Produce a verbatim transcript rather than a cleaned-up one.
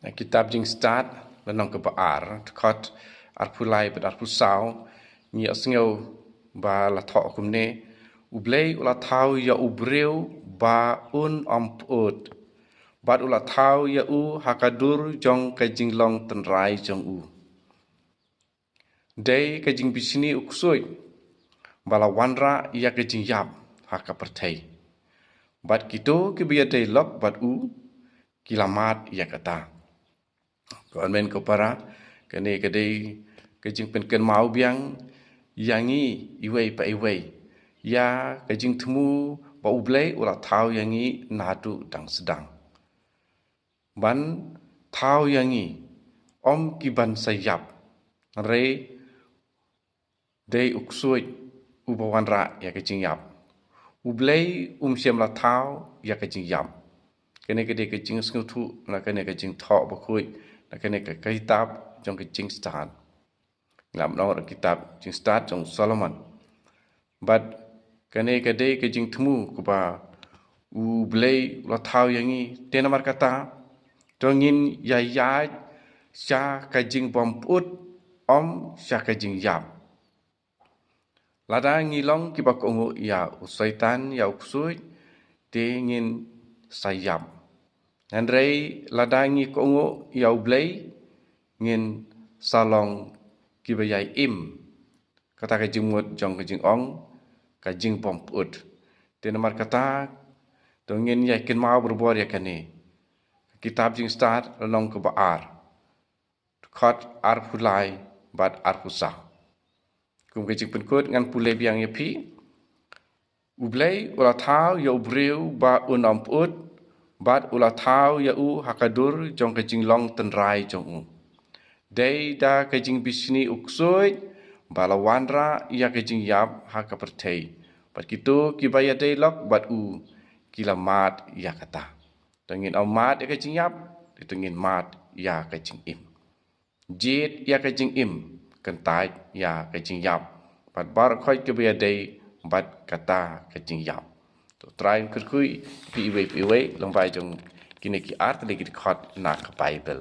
Na kitab Jingstad, lynnong kaba ar, dkhot arphew lai bad arphew saw, ngi ïohsngew ba la thoh kumne: U Blei u la thaw ïa u briew ba un ym pyut, bad u la thaw ïa u ha ka dur jong ka jinglong tynrai jong u. Dei ka jingbishni u ksuid ba la wanrah ïa ka jingïap ha ka pyrthei. Bad kito kiba ïadei lok bad u ki la mad ïa kata. Ko hynmen ko para, kane ka dei ka jingpynkynmaw biang ïa ngi iwei pa iwei ïa ka jingthmu ba U Blei u la thaw ïa ngi naduh dang sdang ban thaw ïa ngi, ym ki ban sa ïap. Hynrei dei u ksuid uba wanrah ïa ka jingïap. U Blei um shym la thaw ïa ka jingïap. Kane ka dei ka jingsngewthuh na kane ka jingthoh bakhuid na kane ka kitab jong ka Jingstad. Ngi la pynlong ruh kitab Jingstad jong Solomon. Bad kane ka dei ka jingthmu kaba U Blei u la thaw ïa ngi, te namar kata to ngin ïa ïaid sha ka jingbym pyut, ym sha ka jingïap. Lada ngi long kiba kohnguh ïa u Soitan, ïa u ksuid, te ngin sa ïap. Hynrei lada ngi kohnguh ïa U Blei, ngin sa long kiba ïai im. Kata ka jingmut jong ka jingong, ka jingbym pyut. Te namar kata to ngin ïai kynmaw barabor ïa kane. Kitab Jingstad lynnong kaba ar, dkhot arphew lai bad arphew saw. Kum ka jingpynkut ngan pule biang ïa phi. U Blei u la thaw ïa u briew ba un ym pyut, bad u la thaw ïa u ha ka dur jong ka jinglong tynrai jong u. Dei da ka jingbishni u ksuid ba la wanrah ïa ka jingïap ha ka pyrthei. Bad kito kiba ïadei lok bad u ki la mad ïa kata. To ngin ym mad ïa ka jingïap, to ngin mad ïa ka jingim. Jied ïa ka jingim kyntait ïa ka jingïap bad baroh khoit kaba ïadei bad kata ka jingïap. To Trai un kyrkhu ïa phi iwei pa iwei lyngba jong kine ki artylli ki dkhot na ka Baibl.